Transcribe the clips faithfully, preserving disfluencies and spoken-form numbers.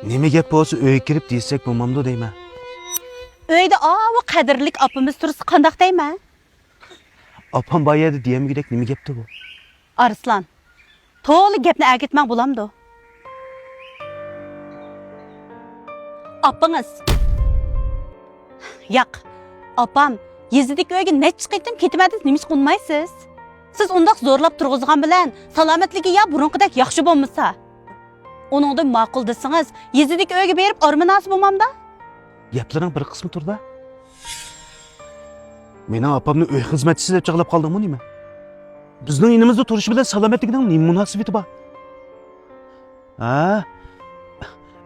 نېمە گەپ بولسا ئۆيگە كىرىپ دېسەك بولمامدۇ دەيمەن. ئۆيدە ئاۋۇ قەدىرلىك ئاپىمىز تۇرسا قانداق دەيمەن؟ ئاپام بار يەردە دېيەلمىگۈدەك نېمە گەپتۇ بۇ؟ ئارسلان، تولا گەپنى ئەگىتمەڭ بولامدۇ؟ ئاپىڭىز. ياق، ئاپام يېزىدىكى ئۆيگە نەچچە قېتىم كېتىمەن دېسە نېمىشقا ئۇنىمايسىز؟ سىز ئۇنداق زورلاپ تۇرغۇزغان بىلەن سالامەتلىكى يا بۇرۇنقىدەك ياخشى بولمىسا. ئۇنىڭدىن ماقۇل دېسىڭىز، يېزىدىكى ئۆيگە بېرىپ ئارمىناسى بولمامدا؟ گەپلىرىڭ بىر قىسمى تۇردا. مېنىڭ ئاپامنى ئۆي خىزمەتچىسى دەپ چاغلاپ قالدىڭمۇ نېمە؟ بىزنىڭ يېنىمىزدا تۇرۇشى بىلەن سالامەتلىكىنىڭ نېمە مۇناسىۋىتى بار؟ ھە؟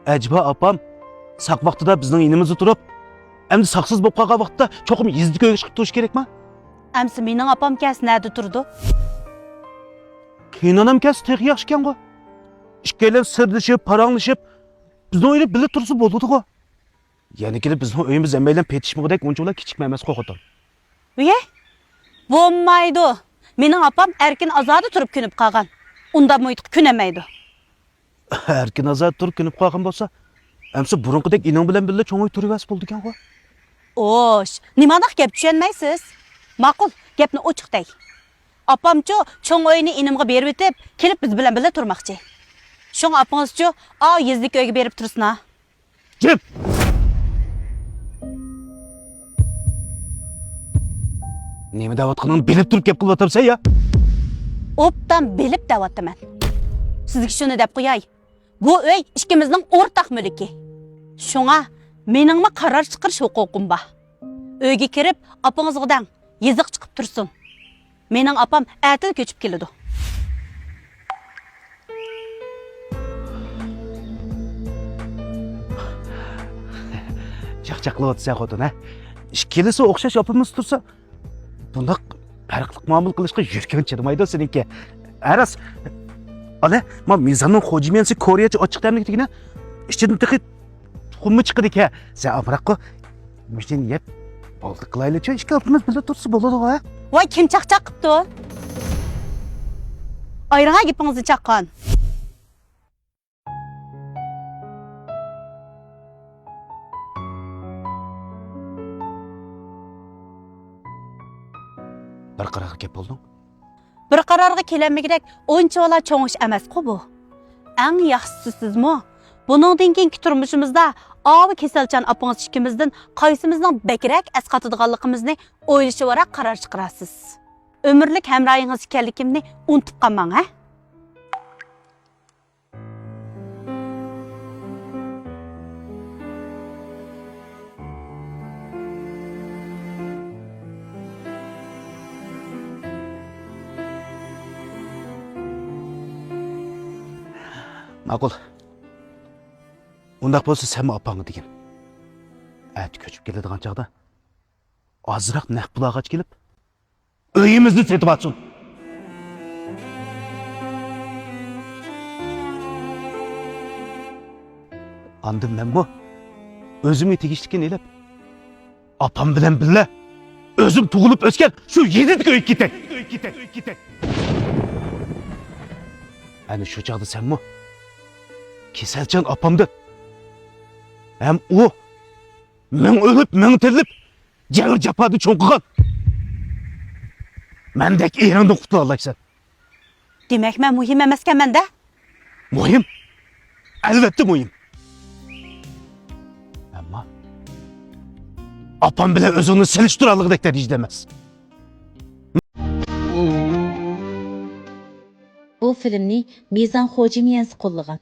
ئەجەبا ئاپام ساق ۋاقتىدا بىزنىڭ يېنىمىزدا تۇرۇپ، ئەمدى ساقسىز بولۇپ قالغان ۋاقىتتا چوقۇم يېزىدىكى ئۆيگە چىقىپ تۇرۇشى كېرەكما؟ ئەمسە مېنىڭ ئاپام كەلسە نەدە تۇرىدۇ؟ قېيىنئانام كەلسە تېخى ياخشىكەنغۇ. ئىككىيلەن سىردىشىپ، پاراڭلىشىپ، بىزنىڭ ئۆيدە بىللە تۇرسا بولىدىغۇ. يەنە كېلىپ بىزنىڭ ئۆيىمىز ھەممەيلەن پېتىشمىغۇدەك ئۇنچىۋالا كىچىكمۇ ئەمەسقۇ خوتۇن. ئۇيە؟ بولمايدۇ. مېنىڭ ئاپام ئەركىن ئازادە تۇرۇپ كۆنۈپ قالغان. ئۇنداق مۇھىتقا كۆنەلمەيدۇ. ئەركىن ئازادە تۇرۇپ كۆنۈپ قالغان بولسا، ئەمسە بۇرۇنقىدەك ئېنىڭ بىلەن بىللە چوڭ ئۆي تۇرۇۋەرسە بولىدىكەنغۇ. ئوش، نېمانداق گەپ چۈشەنمەيسىز؟ ماقۇل، گەپنى ئوچۇق دەي. ئاپامچۇ چوڭ ئۆينى ئىنىمغا بېرىۋېتىپ، كېلىپ بىز بىلەن بىللە تۇرماقچى. شۇڭا ئاپىڭىزچۇ ئاۋۇ يېزىدىكى ئۆيگە بېرىپ تۇرسىنا. جىم! نېمە دەۋاتقىنىڭنى بىلىپ تۇرۇپ گەپ قىلىۋاتامسەن يا؟ ئوبدان بىلىپ دەۋاتىمەن. سىزگە شۇنى دەپ قوياي. بۇ ئۆي ئىككىمىزنىڭ ئورتاق مۈلكى. شۇڭا مېنىڭمۇ قارار چىقىرىش ھوقۇقۇم بار. ئۆيگە كىرىپ، ئاپىڭىزغا دەڭ، يېزىغا چىقىپ تۇرسۇن. مېنىڭ ئاپام ئەتىلا كۆچۈپ كېلىدۇ. چاقچاق قىلىۋاتىسەن خوتۇن، ھە؟ ئىككىلىسى ئوخشاش ئاپىمىز تۇرسا، بۇنداق پەرقلىق مۇئامىلە قىلىشقا يۈرىكىڭ چىدىمايدۇ سېنىڭكى. ھە راست. ئانە، ما مىزاننىڭ خوجىميەنسى كورېيەچە ئاچچىق تەملىك دېگىنە، ئىچىدىن تېخى تۇخۇممۇ چىقىدىكەن. سەن ئامراققۇ، مۇشۇنى يەپ، بولدى قىلايلىچۇ، ئىككى ئاپىمىز بىللە تۇرسا بولىدىغۇ، ھە؟ ۋاي، كىم چاقچاق قىپتۇ؟ ئايرىڭا گېپىڭىزنى چاققان. بىر قارارغا كەپ بولدۇڭ؟ بىر قارارغا كېلەلمىگۈدەك ئۇنچىۋالا چوڭ ئىش ئەمەسقۇ بۇ. ئەڭ ياخشىسى سىزمۇ بۇنىڭدىن كېيىنكى تۇرمۇشىمىزدا ئاۋۇ كېسەلچان ئاپىڭىز ئىككىمىزدىن قايسىمىزنىڭ بەكرەك ئەسقاتىدىغانلىقىمىزنى ئويلىشىۋاراق قارار چىقىرارسىز. ئۆمۈرلۈك ھەمراھىڭىز ئىكەنلىكىمنى ئۇنتۇپ قالماڭ، ھە؟ ماقۇل. ئۇنداق بولسا سەنمۇ ئاپاڭغا دېگىن. ئەتە كۆچۈپ كېلىدىغان چاغدا ئازراق نەق پۇل ئالغاچ كېلىپ، ئۆيىمىزنى سېتىۋالسۇن. ئاندىن مەنمۇ ئۆزۈمگە تېگىشلىكىنى ئېلىپ، ئاپام بىلەن بىللە ئۆزۈم تۇغۇلۇپ ئۆسكەن شۇ يېزىدىكى ئۆيگە كېتەي. ئەنە شۇ چاغدا سەنمۇ كېسەلچان ئاپامدىن ھەم ئۇ مىڭ ئۆلۈپ، مىڭ تىرىلىپ، جەۋر-جاپادا چوڭ قىلغان مەندەك ئېرىڭدىن قۇتۇلالايسەن. دېمەك، مەن مۇھىم ئەمەسكەنمەن-دە؟ مۇھىم. ئەلۋەتتە مۇھىم. ئەمما ئاپام بىلەن ئۆزۈڭنى سېلىشتۇرالىغۇدەك دەرىجىدە ئەمەس. بۇ فىلىمنى مىزان خوجىميەنسى قوللىغان.